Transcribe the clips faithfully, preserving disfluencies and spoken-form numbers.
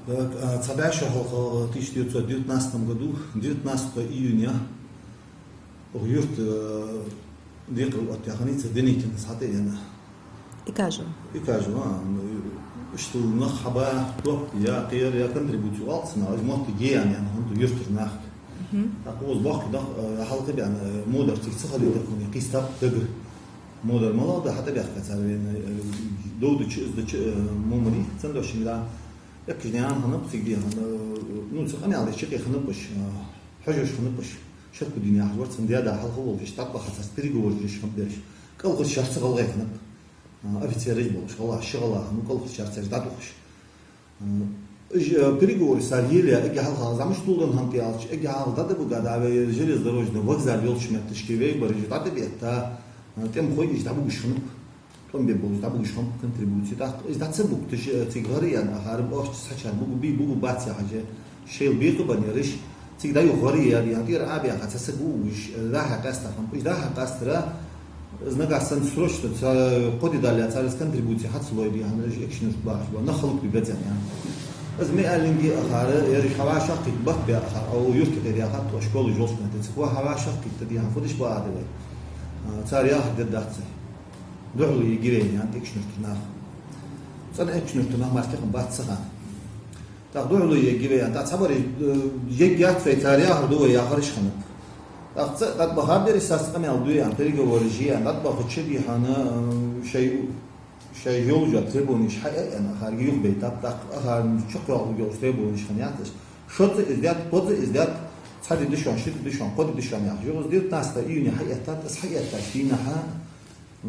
Так, а, цхьа бӀаь шу хьалха, тысяча девятьсот девятнадцатом году, девятнадцатого июня, укх юрта, э, декхар оттаяь хиннай цар Деникинас хьатӀаена. Икажу. Икажу, а, ну, иштта нах хьаба, топ, е кхера, е контрибуци оал цунах, из моттиг е яьнна хиннад юртара наха. ТӀаккха укхаза боккхий нах, э, хьалха баьнна, э, модар цига ца хилийта хиннай, кхийстаб даггара. Модар малагӀа да хьатӀабаьхка цар вайна, э, дов дича, из дича, э, мо ма дий, цхьан дош шин да. Эккхаш наьна хиннаб цига дехар, э, ну, цу къамаьл деш чакхе хиннаб уж, э, хьожаш хиннаб уж. Шаккудин яхаш вар цун даь-да хьалха волаш, иштта тӀаккха царца переговораш еш хиннаб ераш. КӀалхарча шера ца гӀалгӀай хиннаб. А, офицераш болаш, гӀалгӀа, ши гӀалгӀа хиннав кӀалхарча шера царца дӀадувхаш. А, уж, а, переговораш цар елаь, эггара хьалха замаш тулдан хӀама тӀа аьлча, эггара хьалха дӀа-дӀа буга да вай железнодорожный вокзал йолча метташка вай бараш дӀа-дӀа бетта, а, тӀем хой уж дӀабугаш хиннаб. ТӀом бе болаш дӀабугаш хиннаб контрибуци. ТӀаккха уж дӀа ца бугташ, а, цига гӀар яьнна ахар, бахча цхьачар бугу бий, бугу бац яхаш, шоайла бекъа баьннараш, цига дӀаюха гӀар яьнна, тӀера а баьха цхьа саг вугаш, дӀа-хьа къаьста хиннаб. Уж дӀа-хьа къастара, из нагахь санна срочно цхьа кхо ди даллалца цар из контрибуци хьа ца лой дехар, уж экшнаш бахаш ба, нах хӀалакбе безам яьнна. Из ма аьллинге ахар, ераш хьавӀашагӀкхийтта бат бе ахар, а, юрта кхе дехар, тхо школа йолча метте, цига хьавӀашагӀкхийтта дехар, фу деш ба а да вай. А, цар яхар дергдац вай. Духьалъе гиве яьннад экшнаш тӀа нах. ЦӀена экшнаш тӀа нах мара кхы бац цу хана. ТӀаккха духьалъе гиве яьннад. ТӀаккха цхьабараш, э, еггеяц вай, цар яхар ду вай яхараш хиннаб. ТӀаккха цу тӀа бахаб ераш, саца къамаьл ду яьнна, переговораш е яьнна, тӀа баха чу дехана, э, шоай, шоай йолча требованеш хьа а яьнна, ахарга юхабайтаб, тӀаккха ахар чукхоалларгйолаш требованеш хиннаяц уж. Шозза из даьд, кхозза из даьд, цхьа ди да шоана, ши ди да шоана, кхо ди да шоана яхаш. Юха из девятнадцатого июня хьаэттад, из хьаэттача дийнахьа, э,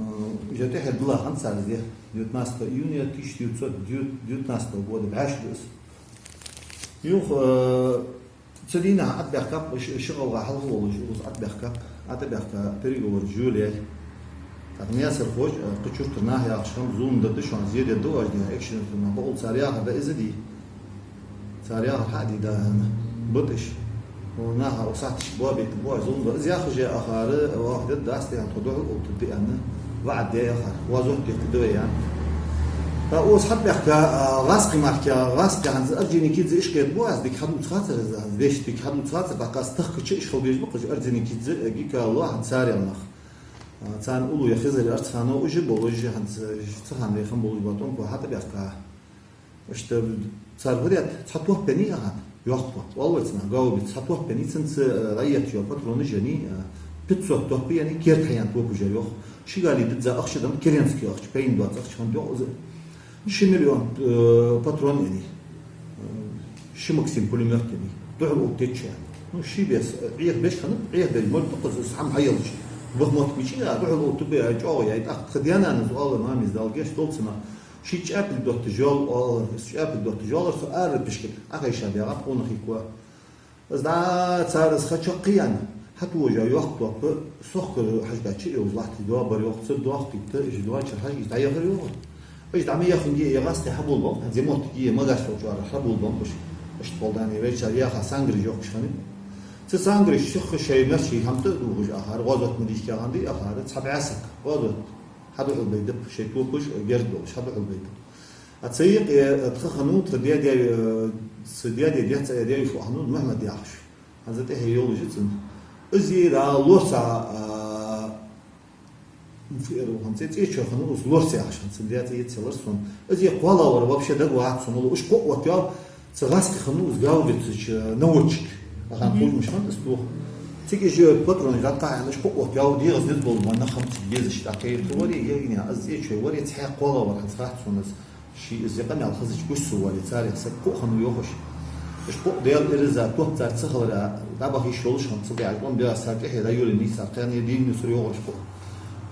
уже тӀехьа дилла хиннад цар из ди, девятнадцатого июня тысяча девятьсот девятнадцатого года, бӀаь шу да из. Юха, э, цу дийнахьа ӀотӀабаьхкаб, ш-, ши гӀалгӀа хьалха волаш, укхаза ӀотӀабаьхкаб, ӀотӀабаьхка переговораш йолаяьй. ТӀаккха наьсархоша, э, кхыча юртара нах яхаш хиннаб, зулам дергда шоана, зе дергда оаш дехар, экшнаш тӀа нах, бакъда цар яхар да из а дий. Цар яхар хьа а дий, да, хӀана, битӀаш. О, наха, о, сахьташка боабайтаргба оаш зулам дар. Из яхаш а ахар, ваха дергдац дехар, тхо духьал оттаргда аьнна, ваӀад даьд ахар, вазот деттаргда вай аьнна. ТӀаккха укхаза хьатӀабаьхка, а, гӀазкхий мара, гӀазкхий хӀанз Орджоникидзе, уж кхетабу аз, дика хьадувцаш хацар из, аз вешта дика хьадувцаш хацар, тӀаккха аз тахкача уж хила безаш ба-кх уж Орджоникидзе, Гикало, хӀанз цар яьнна нах. А, царна уллув я Хизар Арцханов, уж а болаш, хӀанз цу хана вай хинна болаш ба тӀом, укхо хьатӀабаьхка. Иштта цар вариант, цхьа топ еннай ахар, йоккха топ, оал вай цунах гаубица, цхьа топ еннай, цунца, э, дӀаетташ йола патронаш еннай, э, пятьсот топ еннай, керда хьаяьнна топаш я йоах. Ши гали дизза ахча да, Керенски ахча, пайна доаца ахча хиннад йоах из. Ши миллион, э, патрон еннай. Э, ши Максим пулемёт еннай. Духьал оттадаьча. Ну, ши беса, э, Ӏехабеш хиннаб, Ӏехабеш ма дий укхаза из хӀама хьаелча. Бахмут мичай а, духьал оттабе а, чӀоагӀа яьй, тӀаккха тха даь-нанас оалар, мамас, Дала гешт долда цунна. Ший чӀаьпилг дотташ йола, оалар, из чӀаьпилг дотташ йола, цо ара пишкат Ӏохайша даьгӀа, къонахий кхо. Из дӀа цар из ха чакхъяьнна, хьатӀавоагӀаш йола йоккха топ сохкар хьажкӀа чу а йовза латташ доагӀа бар йоах, цу дохкийта, уж доачар хьажкӀа дӀаяхар йоах. Уж дӀа ма яххинге, е гӀазкхий хьаболабеннаб, хӀанз е моттиг е, магаш волча оагӀорахьа хьаболабеннаб уж. Иштта хьалдани вайчар яха сангараш йохкаш хиннаб. Цу сангарашта сиха шоай мерчий хӀама тӀа а дувгӀаш ахар, гӀазот ма дийхка хиннадий ахар, цхьа бӀаь саг гӀазот хьадухьалбайдаб, шоай топаш герз долаш хьадухьалбайдаб. А цу юкъе, э, тха хиннав, тха даь-даь, э, са даь-даь децаӀ я, даь-йиша воӀ хиннав Мухьмад яхаш. ХӀанз тӀехье йолаш я цун. Из е дӀа лорца, а, фу яр укхун цӀи, ЦӀечой хиннав из, лорца яхаш хиннад цун даь, цӀи йицъялар сона. Из е кхоалагӀвар вообще дагавац сона, мала уж кхоъ оттаяьй, цу гӀазкхий хиннав из гаубицача наводчик. Ахьа хужмаш хиннад из тоха. Цига уж патронаш дӀакхахьа аьнна, уж кхоъ оттаяьй, дегӀаца низ болаш бола нах хиннаб цига безаш, тӀаккха ер тхо варе, егиня, из ЦӀечой варе, цхьаькха кхоалагӀвар хӀанз хац сона из. Ший из къамаьл хазача гуш ца вале, царех саг кхоъ хиннав йоах уж. Уж кхоъ Даьла ираз а, топ цар ца хилара, дӀабаха йиш йолаш хиннаб, цу бӀаьга тӀом беш цар тӀехье дӀайолаеннай цар, кхаьнне дийна юсар йоах уж кхоъ.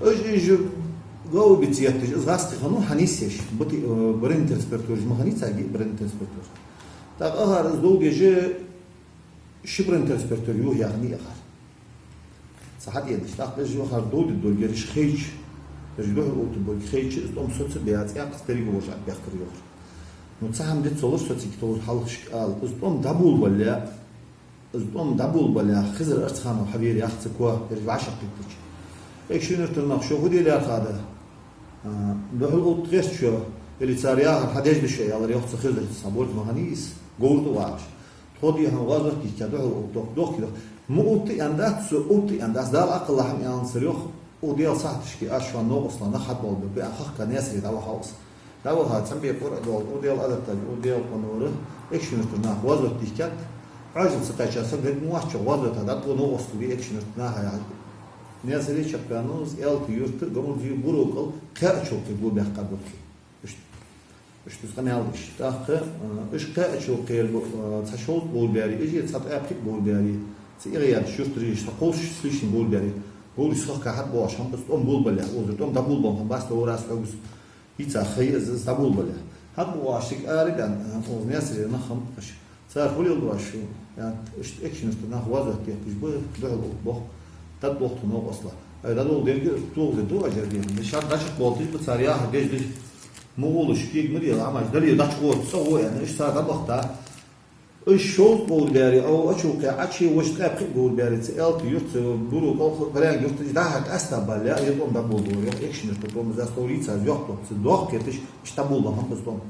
Уж, уж гаубица етташ, из гӀазкхий хиннав хьанийсъеш, бати-, э, бронетранспортераш ма хиннай царга, бронетранспортер. ТӀаккха ахар из дов деш, ши бронетранспортер юха яханай ахар. Цхьа хьатӀаеннаш. ТӀаккха уж ахар дов де долга ераш хайча, ераш духьал оттаргболга хайча, из тӀом со ца баь, цӀаькха из переговораш ӀотӀабаьхкар йоахар. Ну, цхьа хӀама диццалуш со цига товр хьалхашка ала. Из тӀом дӀаболабалале, из тӀом дӀаболабалале, Хизар Арцханов хьавера яхаш цу коа, ераш вӀашагӀкхийттача. Эй, шун юртара нах, шо фу де лаьрхӀад? А, духьал отта гӀерт шо, Или цар яхар хьадеш да шо, аьлар, йоах цу Хизрачо, цхьа борз ма хиннай из, говра тӀа вагӀаш. Тхо, дий хьона, гӀазот дихкад, духьал оттаду, дохкий, дохкий. Ма отта аьннадац цо, отта аьннадац, Дала акхалла хӀама аьннацар, йоах, укх Даьла сахьаташка аз шоана новкъостал нах хьатӀаболабергба, аьнна, хахка Наьсаре дӀавахав из. ДӀаваха цхьан бе Къуръа дола, укх Даьла Ӏадатага, укх Даьла къонахчара, Экажкъонгий-Юртара нах гӀазот дихкад, Ӏоажал ца кхаьча саг дерг ма вац чу, гӀазота дӀатӀа новкъостал бе Экажкъонгий-Юртара наха, яхаш. Наьсаре чакхбаьннав из, Аьлта-Юрта, Гамурзий, Бурокъал, кхаь а чулкхе гулбаьккха бутхи. Иштта, иштта из къамаьл деш. ТӀаккха, э, уж кхаь а чулкхе, э, цхьа шовзткъа говр баьрий, уж цхьа ткъаь пхиъ говр баьрий, цу эгӀаярча юртарий, цхьа кховзткъа лишний говр баьрий, говраш хахка хьатӀабоагӀаш хиннаб из тӀом болабалехь, озар тӀом дӀаболабенна хиннабац, товрас хьогус. Йица хай из, из дӀаболабалехь. ХьатӀабоагӀаш цига арабаьнна, э, укхаза Наьсаре нах хиннаб-кх уж. Цар фу леладу оаш, аьннад, иштта Экажкъонгий-Юртара нах гӀазот дехкаш ба, духьал оттабу, дӀатӀадохк тхо новкъостал. Ай, дӀадоладергда, тохадергда оаш, аьлар, дий хьона. Шоаш дӀачакхдоалийташ ба, цар яхар деш да уж. Ма гӀолаш, кег ма де, хӀамаш дале, дӀачугӀорта цӀагӀо, аьнна, уж цар дӀабахийта. Уж шовзткъа говр баьрий, Ӏо а чулкхе, Ӏочу вуш ткъаь пхиъ говр баьрий, цу Аьлта-Юрта, цу Бурокъал, Параьнга Юрта, уж дӀа-хьа къаьста балале, ер тӀом дӀаболабора, йоах, Экажкъонгий-Юртара тӀом из, аз товрийца аз йохк тохкаца, дохкхеташ, уж дӀаболабенна хиннаб из тӀом.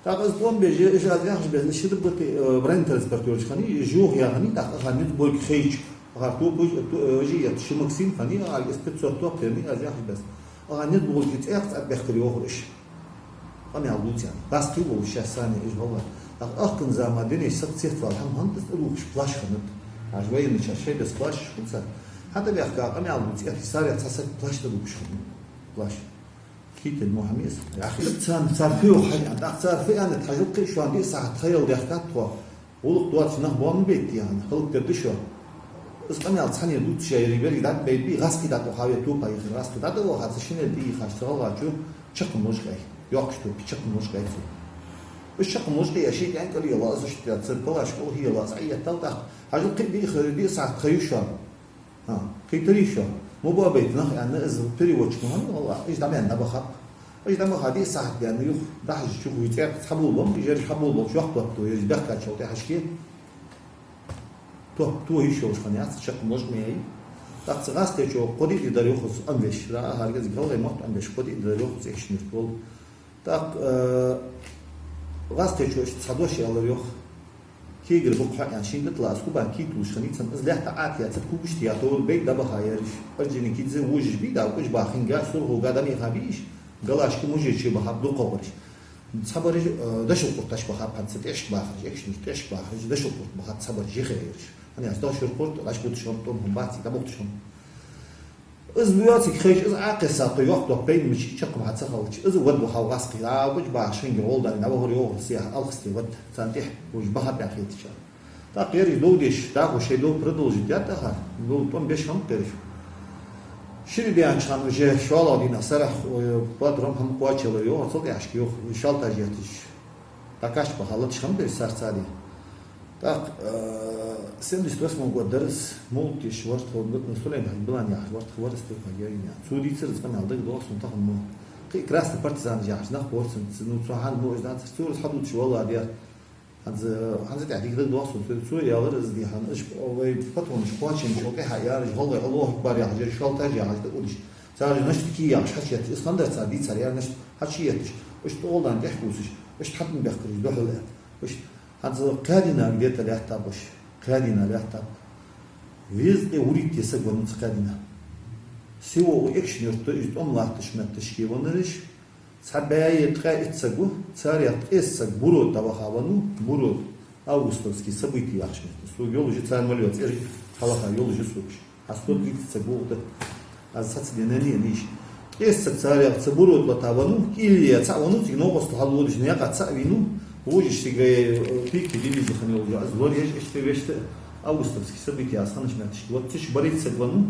ТӀаккха из тӀом беш, уж аз яхаш бесса, ши ди битий, э, бронетранспортёраш хиннай, жух яханай, тӀаккха ахар низ болга хайча, ахар топаш, то-, э, жи етташ, ши Максим хиннай, ахарга из пятьсот топ теннай, аз яхаш бесса. Ахар низ болга цӀаькха цӀабехкар йоахар уж. Къамаьл дувц аьнна. ГӀазкхий волаш шоаш санна уж валла. ТӀаккха ахкан зама динеш саг цецвала хӀама хиннад, из тӀадувхаш плащ хиннад. Аш военничар шоай бесса плащаш хиннад цар. ХьатӀабаьхка къамаьл дувц, эти сарех цхьа саг плащ тӀадувхаш хиннад. Плащ. Китель мо хӀама я из. Яхаш царна, цар фу йоах хьажа, тӀаккха цар фу аьннад хьажал-кх, шоана диъ сахьат ха яла дехкад тхо. ГӀулакх доацаш нах бола ма байтий, яхаш, хӀалакдергда шо. Из къамаьл цхьанне дувц шоай, ерриг берриг дӀатӀабайта бий, гӀазкхий дӀатӀаваха ве топа йихар, гӀазкхий дӀатӀавахача, шинел тӀаийхача цу гӀалгӀачо чаккхе можга айхай. Йоккхача топе чаккхе можга айхай цо. Уж чаккхе можга айя, ший кӀаьнк кӀал йоалла, из уж тӀа цар калаш кӀал йоалла, из Ӏоеттал тӀаккха. Хьажал-кх, диъ ха, диъ сахьат ха ю шоана. ХӀа, кхийтарий шо? Ма боабайта нах, аьнна, из переводчик ма хиннавий, валлахӀи, уж дӀа ма аьнна, дӀабахаб. Уж дӀабаха диъ сахьат даьнна юха, дӀахьежача юха цӀаькха цхьаболабеннаб, уж ераш хьаболабелча йохк тотту, ераш бехкачул тӀехьашке топ, то йиш йолаш хиннаяц, чаккхе можга ма яй. ТӀаккха цу гӀазкхечо кхо-диъ ди дар йоах из Ӏомавеш, да, ахарга из гӀалгӀай мотт Ӏомавеш, кхо-диъ ди дар йоах из Экажкъонгий-Юрта вола. ТӀаккха, э, гӀазкхечо иштта цхьа дош аьлар йоах. Кегара ба-кх хьо, аьнна, шийна тӀатилла из хӀама кийта луш хиннай цунна. Из лаьтта Ӏатеяь, цу кугаш тӀа я товр бе дӀабаха ераш. Орджоникидзе вожаш бий, да, уж бахинга, СурхӀога дӀамеха бий уж, галашка мужиче бахаб дукхагӀбараш. Цхьабараш, э, Дошал-Курташ бахаб хӀанз, цу тӀехьашка бахараш, Экажкъонгий-Юрта тӀехьашка бахараш, Дошал-Курта бахаб цхьабараш, йиххе ераш. ХӀана аьлча Дошал-Курт, Ӏочубуташ хиннаб тӀом, хӀама бац, дӀабохийташ хиннаб. Из буйоциг хейш, из Ӏокхесса тхо йохк тохка пайда мичи чаккхе хьа ца хилча, из вад вахав гӀазкхий, а, гуч бахаш хинга гӀолла даьнна, дӀавахар йоахар сеха, алхасте вад, царна тӀехьа уж баха баьхетача. ТӀаккха ераш дов деш, дӀахо шоай дов продолжить даьд ахар, дов тӀом беш хиннаб ераш. Шиъ ди даьннача хана уже шоллагӀа дийнахьа сарахьа, ой, патрон хӀама кхоачаелар йоахар, цул тӀехьашка йоах, шалтаж етташ. ДӀакхача баха латаш хиннаб ераш сарцаде. ТӀаккха, э, семьдесят восьмом году дар из, мовлат деш вар тхо, Сулейм-Хьажа Билан яхаш вар тха, вар из тӀехьа герина. Цо дийцар из къамаьл дагадоагӀа сона тахан мо. Кхы а красный партизанаш яхаш нах бора цунца, ну, цу хана мо из нацар, цо из хьадувцаш валла дер. ХӀанз, хӀанз тӀехьа дика дагадоагӀа сона, цо, цо аьлар из, дий хьона, уж вай патронаш кхоачийначул тӀехьа яр уж, гӀалгӀай Аллаху акбар яхаш ераш, шалтаж яхаш дӀаудаш. Цар уж наш тӀа кий яхаш хьачуетташ, из хиннадар цар дийцар, яр наш тӀа хьачуетташ, уж тӀагӀолла тӀехьа кхувсаш, уж хьатӀабехкараш духьал. Уж хӀанз кхаь дийнахьа где-то лаьттаб уж, кхаь дийнахьа лаьттаб. Везткъеи вурийтта саг веннав цу кхаь дийнахьа. Сиво у Экажкъонгий-Юрта из тӀом латтача метташке веннараш, цхьа бӀаьи ткъаь итт саг ва, царех ткъеста саг Буро тӀа ваха веннав, Буро, августовские события яхача метте. Сога йолаш я цар мел йола цӀераш, хьалха йолаш я сога уж. Хьа сто тридцать саг ва укх тӀа. Аз цхьацца денна а, нийса. Ткъеста саг царех цу Буро тӀа лата веннав, кӀийле цаӀ веннав, цига новкъостал хьалводаш наькъа цаӀ вийнав, вожаш цига вай, э, пики дивизи хинна йолча, аз лораеш, иштта вешта, августовские события яхача метташке. Вот цу чу барайтта саг веннав,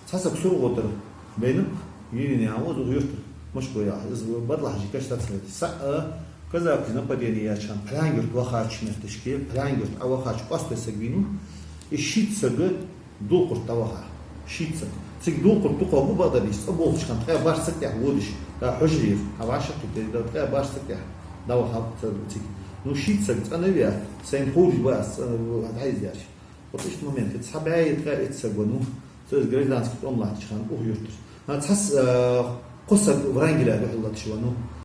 цхьа саг СурхӀо тӀара вайнав, Ирина яхаш ва из укх юртара, Мошко яхаш, из БатӀал-Хьажий каша цаӀ вайта. СаӀ, э, казакаша нападени яьча хана Пхьлаьнга-Юрта вахача метташке, Пхьлаьнга-Юрта Ӏовахача къоастой саг вийнав, из шийтта саг Дулкъурта дӀаваха. Шийтта саг. Цига Дулкъурта дукхагӀа ба бакъдар дийша, цӀа болхача хана ткъаь барх саг тӀехьа водаш, да, хьужарех, хьавӀашагӀкхийтта, да, ткъаь барх саг тӀехьа дӀавахав цига. Ну, шийтта саг цӀена ве, сайна ховраш ба аз, цӀена, дӀаиздаьраш. Вот иштта момент, цхьа бӀаьи ткъаь итт саг веннав, цо из гражданский тӀом латтача хана укх юртара. А цхьа с-, а, кхо саг Врангеля духьал латаш веннав.